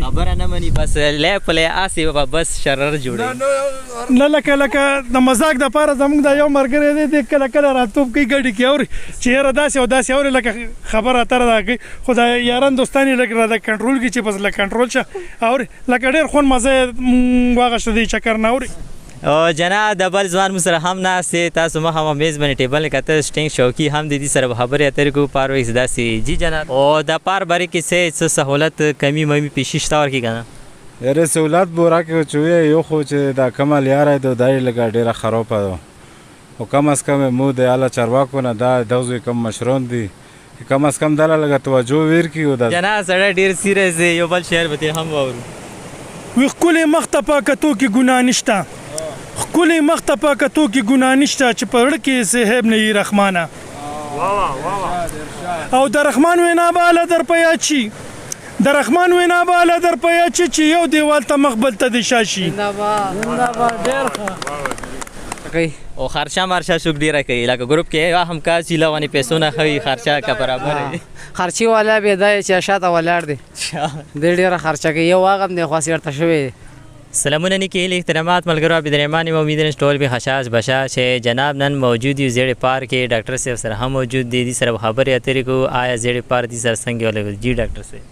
خبره نه مني، بس لې پلې آسې بس شرر جوړي. نه، لکه لکه د مزاق د پاره زموږ د یو مرګره دی، د کله کله راتوب کوي ګډي کې اوري چې یاره داسې او داسې اوري، لکه خبره اتره ده کوي، خو دا یاران دوستان یې لږ را د کنټرول کې چې بس لږ کنټرول شه اوري، لکه ډېر خوند مزه یې واغښته دی چکر نه اوري. او جناب د بل ځوان مو سره هم ناست دی، تاسو مخه مو میز باندې ټیبل کته سټینګ شوکی هم د دې سره خبرې اترې کوو پار ویکس داسې. جی جناب، او د پار باره کې څه سهولت کمی ممی پیشي شته ورکې که نه؟ یاره سهولت به راکړي چې وي، یو خو چې دا کومه لیاره ده دا یې لږه ډېره خرابه ده، خو کم از کم مو د اعلی چارواکو نه دا دغه کوم مشران دي چې کم از کم دله لږه توجه ورکړي. او دا جناب سړی ډېر سیریس دی، یو بل شعر به ترې هم واورو. وی ښکلې مخ ته په کتو کې ګناه نشته، ښکلې مخ ته په کتو کې ګناه نشته، چې په زړه کې یې څه عیب نه وي رحمانه. او د رحمان وینا به هله در په یاد شي، د رحمان وینا به هله در په یاد شي چې یو دیوال ته مخ بل ته دې شا شي. او خرچه مرچه څوک ډېره کوي؟ لکه ګروپ کې یو هم کس وي لغونې پیسو نه ښه وي، خرچه که برابره وي. خرچې والا بیا دی چې شاته ولاړ دی، دی ډېره خرچه کوي، یو هغه هم دی خو هسې ورته شوی دی. سلامونه نیکې هیلې احترامات ملګرو، عبدالرحمن یم، امید لرم چې ټول به خشاش بشاش شئ. جناب نن موجود یو زیړې پارک کې، ډاکټر صاحب سره هم موجود دی، دې سره به خبرې اترې کوو. آیا زیړې پارک دې سره څنګه ولګېد؟ جی ډاکټر صاحب.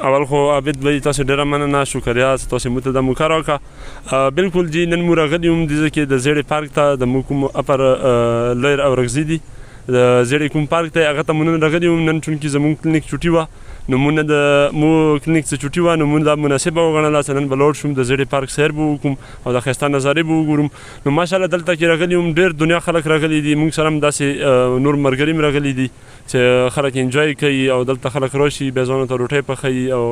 اول خو عابد بھائی تاسو ډیره مننه، شکریا چې تاسو موږ ته دا موقع راکړه. بالکل جی، نن مو راغلي یو دې ځای کې د زیړې پارک ته، د مو کوم اپر لویر اورکزي دي د زیړې کوم پارک ته، هغه ته مو نن راغلي یو. نن چونکې زموږ کلینیک چوټي وه، نو مونږ د مو کلینیک څه چوټي وه، نو مونږ دا مناسبه وګڼله چې نن به لاړ شوم د زیړې پارک سیر به وکړم او د ښایسته نظارې به وګورم. نو ماشاءالله دلته کې راغلي یو، ډېر دنیا خلک راغلي دي، مونږ سره هم داسې نور ملګري هم راغلي دي چې خلک انجوای کوي، او دلته خلک راشي بیا ځانو ته روټۍ پخوي او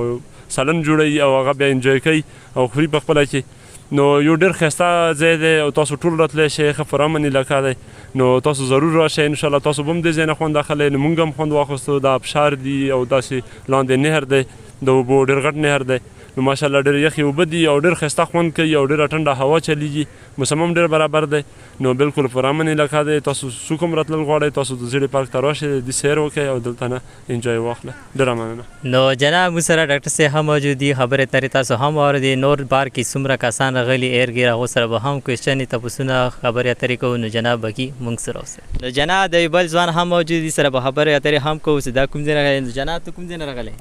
سالن جوړوي او هغه بیا انجوای کوي او خوري په خپله کې. نو یو ډېر ښایسته ځای دی او تاسو ټول راتلی شئ، ښه پرامن علاقه دی، نو تاسو ضرور راشئ. انشاءالله تاسو به هم دې ځای نه خوند اخلئ. نو مونږ هم خوند واخیستو. دا ابشار دي او داسې لاندې نهر دی د اوبو، ډېر غټ نهر دی، نو ماشاءالله ډېر یخې اوبه دي او ډېر ښایسته خوند کوي او ډېره ټنډه هوا چلیږي، موسم هم ډېر برابر دی. نو بالکل پرامن علاقه دی، تاسو څوک هم راتلل غواړئ تاسو د زیړې پارک ته راشئ، د دې سیر وکړئ او دلته نه انجوای واخلئ. ډېره مننه. نو جناب موږ سره ډاکټر صاحب هم موجود دي، خبرې اترې تاسو هم واورېدې. نور پارک کې څومره کسان راغلي ایر ګیر هغو سره به هم کوېسچنې تپوسونه خبرې اترې کوو. نو جناب باقي موږ سره اوسئ. نو جناب د یو بل ځوان هم موجود دي، سره به خبرې اترې هم کوو چې دا کوم ځای راغلی. نو جناب ته کوم ځای نه راغلی؟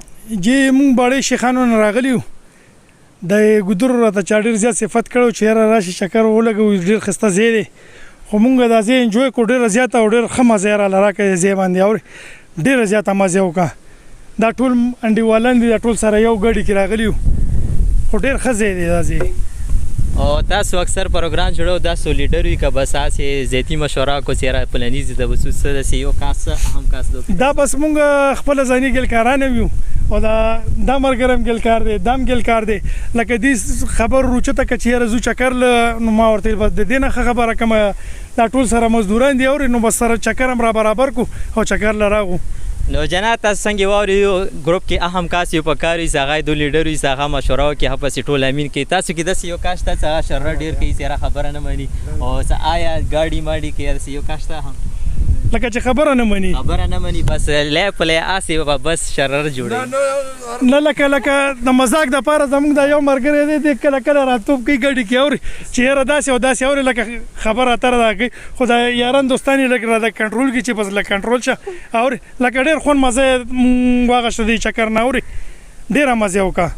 جی موږ باړې شیخانو نه راغلي یو. د ګودرو راته چا ډېر زیات صفت کړی چې یاره راشي چکر ولګوو، ډېر ښایسته ځای دی، خو مونږ دا ځای انجوای کړو ډېره زیاته او ډېر ښه مزه یې راله راکړه دې ځای باندې، اورې ډېره زیاته مزه یې وکړه. دا ټول انډیوالان دي، دا ټول سره یو ګاډي کې راغلي یو، خو ډېر ښه ځای دی دا ځای. او تاسو اکثر پروګرام جوړو، تاسو لیډر وي که بس هسې ذاتي مشوره کو چې یاره فلاني ځای ته به ځو، څه داسې یو کس اهم کس لوک؟ دا بس مونږ خپله ځاني ګلکاران هم یو، او دا ملګری هم ګلکار دی، دا هم ګلکار دی. لکه دې خبر وروچته که چې یاره ځو چکر له، نو ما ورته ویل بس د دې نه ښه خبره کومه، دا ټول سره مزدوران دي اورې، نو بس سره چکر هم را برابر کړو او چکر له راغو. نو جناب تاسو څنګه واوري ګروپ کې اهم کس یو په کار وي چې هغه د لیډر وي چې هغه مشوره وکړي، هغه پسې ټول امین کوي. تاسو کې داسې یو کس شته چې هغه شرره ډېر کوي چې یاره خبره نه مني، او څه آیا ګاډي ماډي کې داسې یو کس شته هم؟ لکه چې خبره نه مني. خبره نه مني، بس لې پلې آسې بس شرر جوړوي. نه، لکه لکه د مزاق د پاره زموږ دا یو ملګری دی، دی کله کله راتوب کوي ګاډي کې اوري چې یاره داسې او داسې اوري، لکه خبره اتره ده کوي، خو دا یاران دوستان یې لږ را د کنټرول کړي چې بس لږ کنټرول شه اوري، لکه ډېر خوند مزه یې واغښته دې چکر نه اوري، ډېره مزه یې وکړه.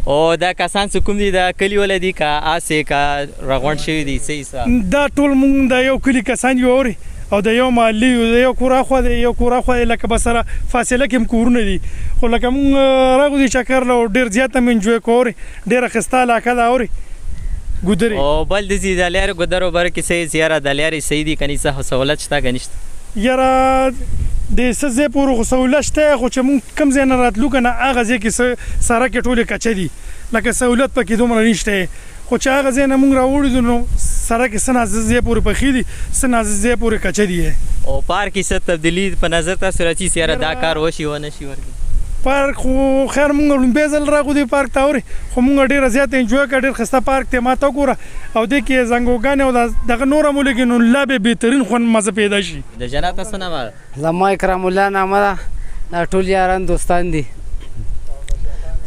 او دا کسان څه کوم دي، دا کلي والا دي که هسې که راغونډ شوي دي، څه حساب؟ دا ټول مونږ د یو کلي کسان یو اوري، او د یو محلې یو، د یو کور اخوا دی یو کور اخوا دی، لکه به سره فاصله کې هم کورونه دي، خو لکه مونږ راغو دي چکر له ډېر زیات هم انجوای کوو اوري، ډېره ښایسته علاقه ده اوري ګودرې. او بل داسې د لارې ګودرو باره کې څه یې چې یاره د لارې صحیح دي که نه، څه سهولت شته که نشته؟ یاره د څه ځای پورې خو سهولت شته، خو چې مونږ کوم ځای نه راتلو که نه هغه ځای کې څه سړک یې ټولې کچه دي، لکه سهولت پکې دومره نشته، خو چې هغه ځای نه مونږ راوړو نو سړک یې څه نا څه ځای پورې پخې دي، څه نا څه ځای پورې کچه دي. او پارک کې څه تبدیلي په نظر تاسو راځي چې یاره دا کار وشي ونه شي ورکړي؟ پارک خو خیر مونږ لومبی ځل راغو دې پارک ته اوري، خو مونږ ډېره زیاته انجوای کړه، ډېر ښایسته پارک دی، ما ته وګوره، او دې کې زنګوګانې او دغه نور هم ولګي نو لا به بهترین خوند مزه پیدا شي. د جناب تاسو نامه ده؟ زما اکرام الله نامه ده، دا ټول یاران دوستان دي.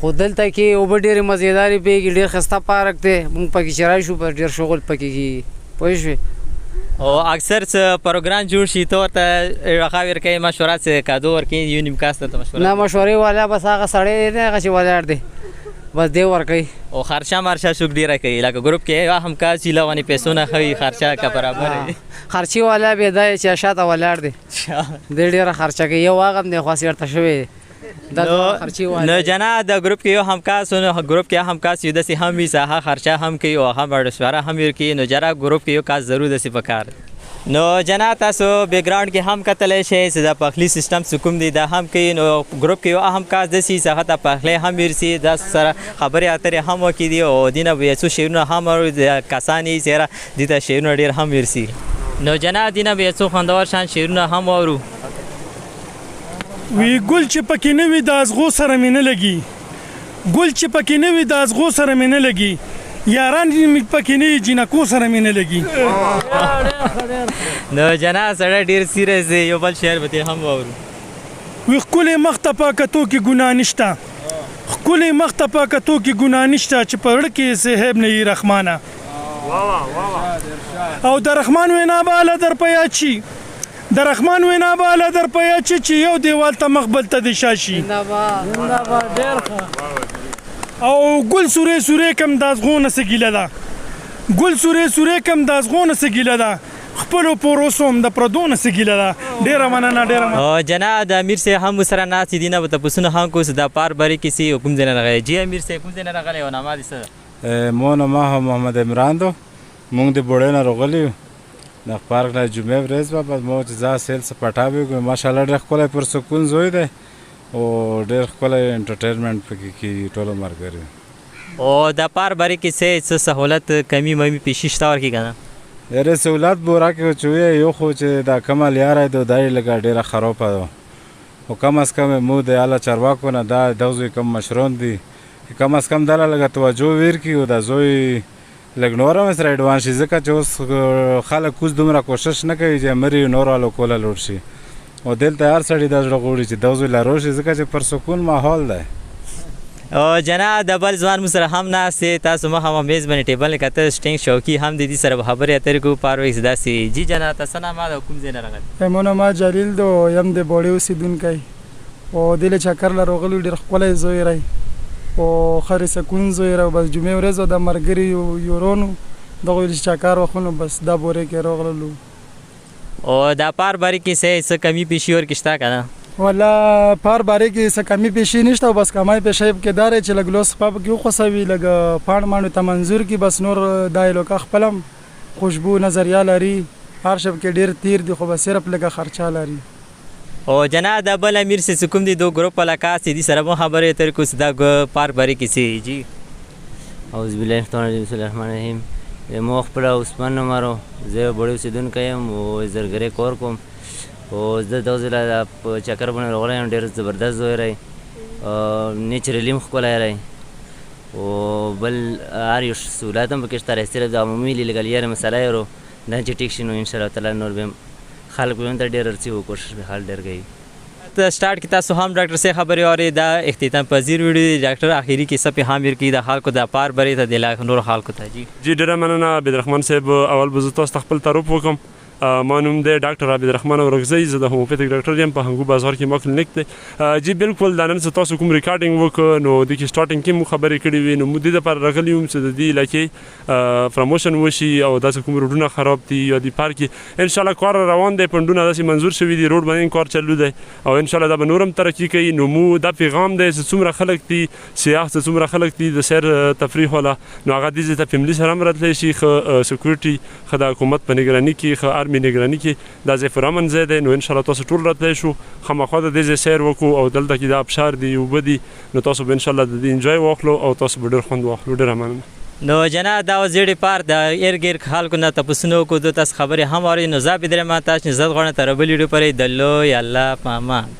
خو دلته کې اوبه ډېرې مزېدارې بهېږي، ډېر ښایسته پارک دی، موږ پکې چې راشو بس ډېر شغل پکې کېږي، پوه شوې؟ او اکثر څه پروګرام جوړ شي ته ورته هغه ورکوي مشوره، څه کادو ورکوي یو نیم کس ته مشوره؟ نه، مشورې والا بس هغه سړی دی نه، هغه چې ولاړ دی بس دی ورکوي. او خرچه مرچه څوک ډېره کوي؟ لکه ګروپ کې یو هم کس چې لغونې پیسو نه ښه وي، خرچه که برابره وي؟ خرچې والا بیا دا چې شاته ولاړ دی، دی ډېره خرچه کوي. یو هغه هم دی خو هسې ورته شوی دی. نو جنا د ګروپ کې یو همکاس، نو ګروپ کې همکاس یو داسې هم وي چې هغه خرچه هم کوي او هغه مشوره هم ورکوي. نو جرا ګروپ کې یو کس ضرور داسې پکار. نو جنا تاسو بیکګراوند کې هم کتلی شئ چې د پخلي سیستم څه کوم دی، دا هم کوي. نو ګروپ کې یو اهم کس داسې چې هغه ته پخلی هم ورسي، دا سره خبرې اترې هم وکړي دي او دینه به یو څو شعرونه هم اوري. کسان یې چې دې ته شعرونه ډېر هم ورسي. نو جنا دینه به یو څو خوندور شان شعرونه هم واورو. وی ګل چې پکې نه وي د ازغو سره مې نه لګي، ګل چې پکې نه وي د ازغو سره مې نه لګي، یاران مې پکې نه وي جینکو سره مې نه لګي. نو جنا سړی ډېر سیریس دی، یو بل شعر به ترې هم واورو. وی ښکلې مخ ته په کتو کې ګناه نشته، ښکلې مخ ته په کتو کې ګناه نشته، چې په زړه کې یې څه عیب نه وي رحمانه. او د رحمان وینا به هله در په یاد شي، د رحمان وینا به هله در په یاد شي چې یو دیوال ته مخ بل ته دې شا شي. او ګل سورې سورې کم د ازغو نه څه ګیله ده، ګل سورې سورې کم د ازغو نه څه ګیله ده، خپلو پوروسو هم د پردو نه څه ګیله ده. ډېره مننه، ډېره مننه. جناب د امیر صاحب هم سره ناست دي، نه به تپوسونه هم کوو چې دا پار بری کې سي او کوم ځای نه راغلی. جی امیر صاحب کوم ځای نه راغلی او نامه دې څه ده؟ مو نامه محمد عمران ده، مونږ د بوړې نه راغلي یو. د پارک نه جمعې ورځ وه، بس مو چې ځه سیل سپاټا به وکړو. ماشاءالله ډېر ښکلی پرسکون ځای دی او ډېر ښکلی انټرټینمنټ پکې کېږي ټولو ملګري. او د پار بری کې څه سهولت کمی ممی پیشي شته ورکې که نه؟ یاره سهولت بورا کې چې وي، یو خو چې دا کومه لیاره ده دا یې لږه ډېره خرابه ده، خو کم از کم مو د اعلی چارواکو نه دا دغه زوی کوم مشران دي چې کم از کم دله لږه توجه ورکړي او دا زوی لږ نور هم سره اډوانس شي، ځکه چې اوس خلک اوس دومره کوشش نه کوي چې مري نور علاقو له لوړ شي، او دلته هر سړي دا زړه غواړي چې دغه زوی لرو شي، ځکه چې پر سکون ماحول دی. او جناب د بل ځوان مو سره هم ناست دی، تاسو مخامخ میز باندې ټیبل کتل سټینګ شوقي هم د دې سره به خبرې اترې کوو پار وایي چې داسې. جی جناب تاسو نامه ده او کوم ځای نه راغلی؟ مو نامه جلیل ده او یم د بوړې اوسېدونکی او دې له چکر له راغلو. ډېر ښکلی ځای دی او ښه سکون ځای دی. بس جمعې ورځ وه، د ملګري یورونو دغه ویل چې چکر وخو، نو بس دا بورې کې راغللو. او دا پار باري کې څه کمی پیشي ورکې شته که نه؟ والا پار بارې کې څه کمی پیشي نشته، بس کمی پیشي پکې دا دی چې لږ لوس په پکې وخوسوي، لږ پاڼ ماڼو ته منظور کړي، بس نور دا علاقه خپله هم خوشبو نظریه لري، هر شی پکې ډېر تیر دي، خو بس صرف لږه خرچه لري. او جناب د بل امیر څه کوم دي دو ګروپ والا کاس دي سره مو خبرې اترې کوو چې دا پار باري کې څه دي. جی اعوذ بالله من الشیطان الرجیم، بسم الله الرحمن الرحیم. مو خپله عثمان نومرو، زه یو بوړې اوسېدونکی یم او زرګرې کور کوم، او زه دغه ځای له په چکر باندې راغلی یم. ډېر زبردست ځای دی، نیچرلي هم ښکلی دی، او بل هر یو سهولت هم پکې شته دی. صرف د عمومي لږه لیرې مسله یې ورو دا چې ټیک شي نو انشاءالله تعالی نور به هم خلک به هم ته ډېر ورڅي او کوشش به خلک ډېر کوي. ته سټارټ کې تاسو هم ډاکټر سره خبرې اورې، دا اختتام پذیر ویډیو دی. ډاکټر اخیری کې څه پیغام ورکړي د خلکو د پار برې ته، د نورو خلکو ته؟ جی جی ډېره مننه عبدالرحمن صاحب. اول به زه تاسو ته خپل تعارف وکړم. ما نوم دی ډاکټر عبدالرحمن اورکزی، زه د هومیوپیتک ډاکټر یم، په هنګو بازار کې ما کلینیک دی. جی بالکل دا نن چې تاسو کوم ریکارډینګ وکړ نو دې کې سټارټینګ کې مو خبرې کړې وې، نو مو دې دپاره راغلي وم چې د دې علاقې پروموشن وشي او داسې کوم روډونه خراب دي یا دې پارک کې انشاءالله کار روان دی، پنډونه داسې منظور شوي دي، روډ باندې کار چلو دی او انشاءالله دا به نور هم ترقي کوي. نو مو دا پیغام دی چې څومره خلک دي سیاح، چې څومره خلک دي د سیر تفریح والا، نو هغه دې ځای ته فیملی سره هم راتلی شي، ښه سکیورټي، ښه د حکومت په نګراني کې، ښه آرمي نګراني کې دا ځای پرامن ځای دی. نو انشاءالله تاسو ټول راتلی شو، خامخا د دې ځای سیر وکړو او دلته کې دا ابشار دي، اوبه دي، نو تاسو به انشاءالله د دې انجوای واخلو او تاسو به ډېر خوند واخلو. ډېره مننه. نو جناب دا زیړې پار د ارګر خلکو نه تپوسونه وکړو، دوی تاسو خبرې هم اورئ. نو زه به دریم تاسو نه عزت غواړم، تر بلې ویډیو پورې د لوی الله په امان.